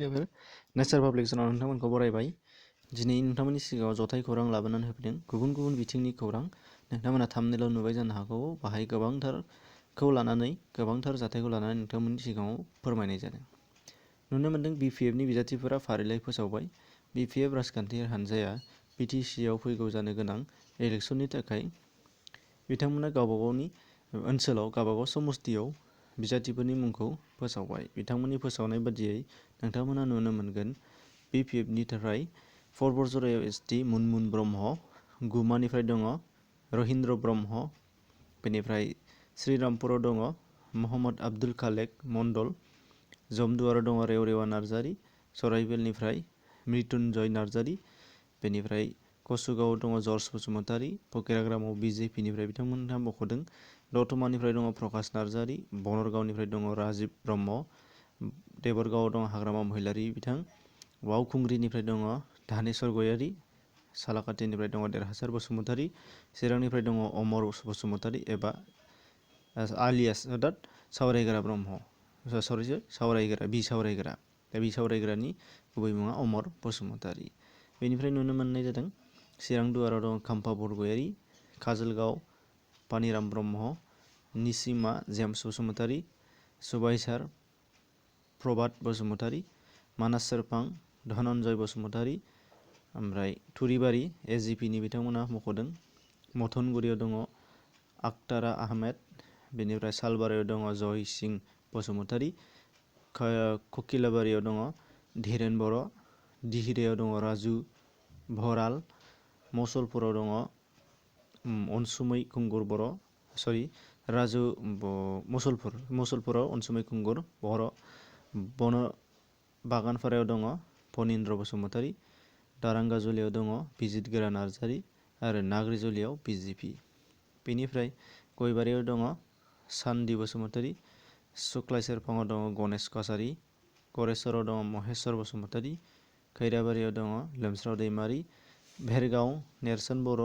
नेचार पाब्लिकेसनाव नोंथांमोनखौ बरायबाय। दिनै नोंथांमोननि सिगाङाव जथाय खौरां लाबोनानै होफैदों। गुबुन गुबुन बिथिंनि खौरां नोंथांमोना थाम्बनेइलाव नुबाय जानो हागौ। बाहाय गोबांथार जाथायखौ लानानै नोंथांमोननि सिगाङाव फोरमायनाय जादों। नुनो मोन्दों BPFनि बिजाथिफोरा फारिलाइ फोसावबाय। BPF राजखान्थि हान्जाया BTCआव फैगौ जानो गोनां इलेक्सननि थाखाय बिथांमोना गावबागावनि ओनसोलाव गावबागाव समस्तियाव बिजाथिफोरनि मुंखौ फोसावबाय। बिथांमोननि फोसावनाय बादियै नोंथांमोना नुनो मोनगोन BPFनि थाखाय परबरजरायाव ST मुनमुन ब्रह्म, गुमानिफ्राय दङ रहिन्द्र ब्रह्म, बेनिफ्राय श्रीरामपुराव दङ महम्मद आब्दुल खालेक मण्डल, जमदुवाराव दङ रेवरेवा नार्जारी, सराइबिलनिफ्राय मृत्युन्जय नार्जारी, बेनिफ्राय कसुगावआव दङ जर्ज बसुमतारी, फकिराग्रामाव BJPनिफ्राय बिथांमोनहा मख'दों, दतमानिफ्राय दङ प्रकाश नार्जारी, बनरगावनिफ्राय दङ राजिब ब्रह्म, देबरगावआव दङ हाग्रामा महिलारी बिथां, वावखुंग्रिनिफ्राय दङ धानेश्वर गयारी, सालाकाटिनिफ्राय दङ देरहासार बसुमतारी, चिरांनिफ्राय दङ अमर बसुमतारी एबा आलियास अर्थात सावरायग्रा ब्रह्म, सावरायग्रा सावरायग्रा दा सावरायग्रानि गुबै मुङा अमर बसुमतारी। बेनिफ्राय नुनो मोननाय जादों चिरां दुवाराव दङ खाम्फा बरगयारी, काजलगाव पानिराम ब्रह्म, निसिमा जेम्स बसुमतारी, सुबाइझार प्रभात बसुमतारी, मानास सेरफां धनन्जय बसुमतारी, ओमफ्राय थुरिबारि AGPनि बिथांमोना मख'दों, मथनगुरियाव दङ आखतारा आहमेद, बेनिफ्राय सालबारियाव दङ जय सिं बसुमतारी, ककिलाबारियाव दङ धीरेन बर', दिहिरायाव दङ राजु भराल, मसलपुराव दङ अनसुमै खुंगुर बर', मसलपुराव अनसुमै खुंगुर बर', बागानपारायाव दङ फनिन्द्र बसुमतारी, दारांगाजुलियाव दङ बिजित गोरा नार्जारी आरो नाग्रिजुलियाव BJP। बेनिफ्राय गयबारियाव दङ सान्दि बसुमतारी, सुक्लाय सेरफाङाव दङ गणेश कसारी, गरेस्वराव दङ महेश्वर बसुमतारी, खैराबारियाव दङ लोमस्राव दैमारी, भेरगाव नेरसोन बर',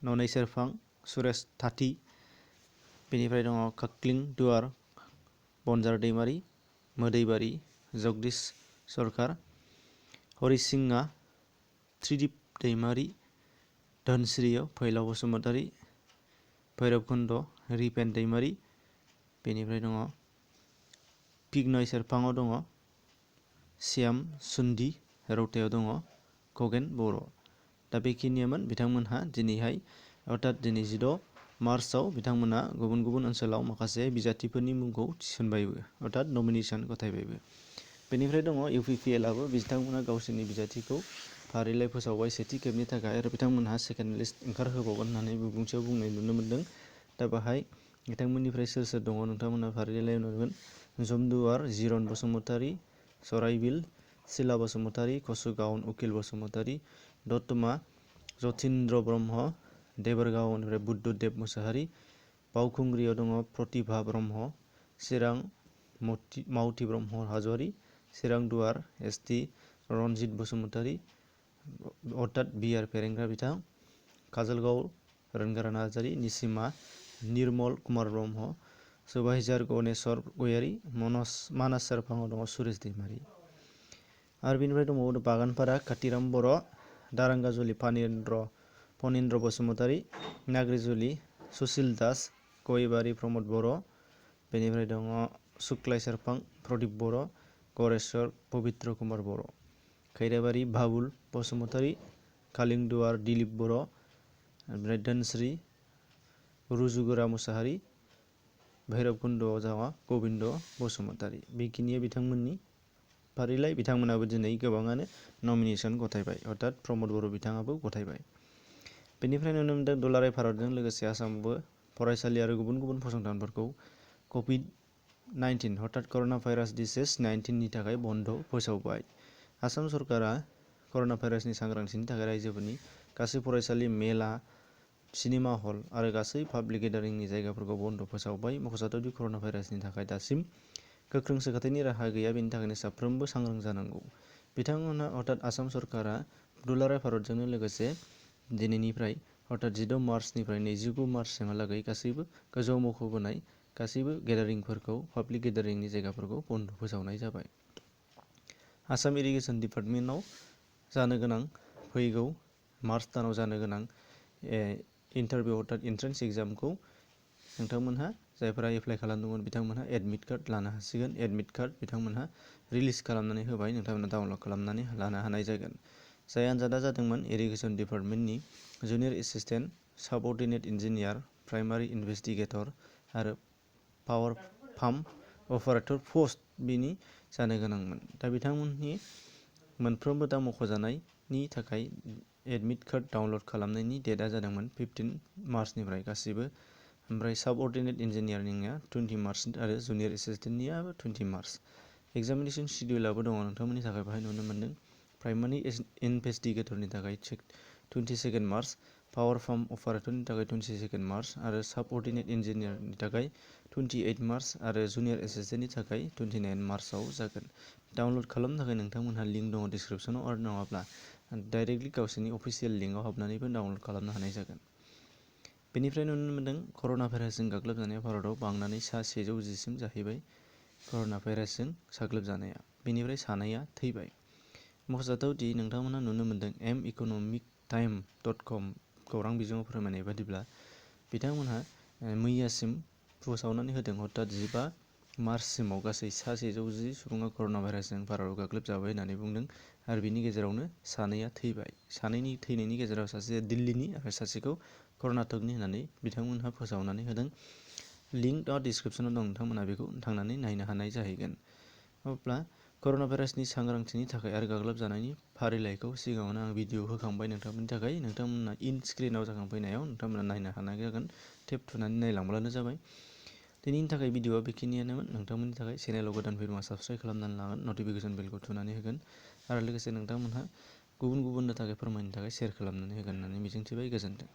ननै सेरफां सुरेश थाथि, बेनिफ्राय दङ खाख्लिं दुवार बनजार दैमारी, मोदैबारि जगदीश सरकार, हरिसिङा त्रिदिप दैमारी, धोनस्रियाव फैलाव बसुमतारी, भैरबकुन्द रिपेन दैमारी, बेनिफ्राय दङ पिगनय सेरफाङाव दङ श्याम सुन्दि, रौतायाव दङ खगेन बर'। दा बेखिनियामोन बिथांमोनहा दिनैहाय अर्थात दिनै 16 मार्चआव बिथांमोना गुबुन गुबुन ओनसोलाव माखासे बिजाथिफोरनि मुंखौ थिसनबायबो अर्थात नमिनेसन गथायबायबो। बेनिफ्राय दङ UPPLआबो बिथांमोना गावसोरनि बिजाथिखौ फारिलाइ फोसावबाय सेथि खेबनि थाखाय आरो बिथांमोनहा सेकेन्ड लिस्ट ओंखारहोबावगोन होननानै बिबुंथियाव बुंनाय नुनो मोन्दों। दा बाहाय बिथांमोननिफ्राय सोर सोर दङ नोंथांमोनहा फारिलाइयाव नुगोन। जमदुवार जिरन बसुमतारी, सराइबिल सिला बसुमतारी, कसुगाव उकिल बसुमतारी, दतमा जतीन्द्र ब्रह्म, देबरगावनिफ्राय बुद्धदेब मुसाहारि, बावखुंग्रियाव दङ प्रतिभा ब्रह्म, चिरां मावथि ब्रह्म हाज'वारि, चिरां दुवार ST रनजित बसुमतारी अर्थात बिआर फेरेंग्रा बिथां, काजलगाव रोनगारा नार्जारी, निसिमा निर्मल कुमार ब्रह्म, सुबाइझार गणेश्वर गयारी, मानास सेरफाङाव दङ सुरेश दैमारी। आरो बेनिफ्राय दंबावो बागानपारा कातिराम बर', दारांगाजुलि फनिन्द्र बसुमतारी, नाग्रिजुलि सुसिल दास, गयबारि प्रमद बर', बेनिफ्राय दङ सुक्लाय सेरफां प्रदीप बर', गरेस्वर पबित्र कुमार बर', खैराबारि बाबुल बसुमतारी, कालिंदुवार दिलीप बर', ओमफ्राय धोनस्रि रुजुगोरा मुसाहारि, भैरबकुन्दआव दङ गबिन्द बसुमतारी। बेखिनिया बिथांमोननि फारिलाइ। बिथांमोनाबो दिनै गोबाङानो नमिनेसन गथायबाय अर्थात प्रमद बर' बिथाङाबो गथायबाय। बेनिफ्राय नुनो मोन्दों दुलाराय भारतजों लोगोसे आसामावबो फरायसालि आरो गुबुन गुबुन फसंथानफोरखौ COVID-19 अर्थात कर'ना भाइरास डिजिज 19नि थाखाय बन्द फोसावबाय। आसाम सरकारा कर'ना भाइरासनि सांग्रांथिनि थाखाय रायजोफोरनि गासै फरायसालि, मेला, सिनेमा हल आरो गासै पाब्लिक गेदारिंनि जायगाफोरखौ बन्द फोसावबाय। मख'जाथावदि कर'ना भाइरासनि थाखाय दासिम गोख्रों सोखाथायनि राहा गैया, बेनि थाखायनो साफ्रोमबो सांग्रां जानांगौ। बिथांमोनहा अर्थात आसाम सरकारा दुलाराय भारतजोंनो लोगोसे दिनैनिफ्राय अर्थात 16 मार्चनिफ्राय 29 मार्चसिमहालागै गासैबो गोजौआव मख'बोनाय गासैबो गेदारिंफोरखौ पाब्लिक गेदारिंनि जायगाफोरखौ बन्द फोसावनाय जाबाय। आसाम इरिगेसन डिपार्टमेन्टआव जानो गोनां फैगौ मार्च दानाव जानो गोनां इन्टारभिउ अर्थात एन्ट्रेन्स एग्जामखौ नोंथांमोनहा जायफोरा एप्लाइ खालामदोंमोन बिथांमोनहा एडमिट कार्ड लानो हासिगोन। एडमिट कार्ड बिथांमोनहा रिलिज खालामनानै होबाय, नोंथांमोनहा डाउनलड खालामनानै लानो हानाय जागोन। जाय आनजादा जादोंमोन इरिगेसन डिपार्टमेन्टनि junior assistant, subordinate engineer, primary investigator आरो पावार पाम्प अपारेटर पस्ट बिनि जानो गोनांमोन। दा बिथांमोननि मोनफ्रोमबो दा मख'जानायनि थाखाय एडमिट कार्ड डाउनलड खालामनायनि डेटआ जादोंमोन 15 मार्चनिफ्राय गासिबो। ओमफ्राय साबअर्डिनेट इन्जिनियारिंआ 20 मार्च आरो जुनियर एसिस्टेन्टनियाबो 20 मार्च। एग्जामिनेसन शिडिउलाबो दङ नोंथांमोननि थाखाय बाहाय नुनो मोन्दों। प्राइमारि इनभेस्टिगेटरनि थाखाय 22 मार्च, पावार पाम्प अपारेटरनि थाखाय 22 मार्च आरो साबअर्डिनेट इन्जिनियारनि थाखाय 28 मार्च आरो जुनियर एसिस्टेन्टनि थाखाय 29 मार्चआव जागोन। डाउनलड खालामनो थाखाय नोंथांमोनहा लिंक दङ डिसक्रिपसनाव, आरो नङाब्ला डाइरेक्टलि गावसोरनि अफिसियेल लिंकआव हाबनानैबो डाउनलड खालामनो हानाय जागोन। बेनिफ्राय नुनो मोन्दों कर'ना भाइरासजों गाग्लोबजानाया भारताव बांनानै सा 110सिम जाहैबाय। कर'ना भाइरासजों साग्लोबजानाया बेनिफ्राय सानैया थैबाय। मख'जाथाव दि नोंथांमोनहा नुनो मोन्दों economictime.com खौरां बिजोङाव फोरमायनाय बादिब्ला बिथांमोनहा मैयासिम फोसावनानै होदों, अर्थात 15 मार्चसिमाव गासै सा 110 सुबुङा कर'ना भाइरासजों भारताव गाग्लोबजाबाय होननानै बुंदों आरो बिनि गेजेरावनो सानैया थैबाय। सानैनि थैनायनि गेजेराव सासेया दिल्लीनि आरो सासेखौ कर्नाटकनि होननानै बिथांमोनहा फोसावनानै होदों। लिंकआ डिसक्रिपसनाव दं, नोंथांमोनहा बेखौ थांनानै नायनो हानाय जाहैगोन। अब्ला कर'ना भाइरासनि सांग्रांथिनि थाखाय आरो गाग्लोबजानायनि फारिलाइखौ सिगाङावनो आं भिडिअ होखांबाय नोंथांमोननि थाखाय। नोंथांमोना इन स्क्रिनाव जाखांफैनायाव नोंथांमोना नायनो हानाय जागोन। टेप थुनानै नायलांब्लानो जाबाय। दिनैनि थाखाय भिडिअआ बेखिनियानोमोन। नोंथांमोननि थाखाय चेनेलाव गोदान फैदोंबा साबस्क्राइब खालामनानै लागोन, नटिफिकेसन बेलखौ थुनानै होगोन आरो लोगोसे नोंथांमोनहा गुबुननो थाखाय फोरमायनो थाखाय शेयार खालामनानै होगोन होननानै मिजिंथिबाय। गोजोन्थों।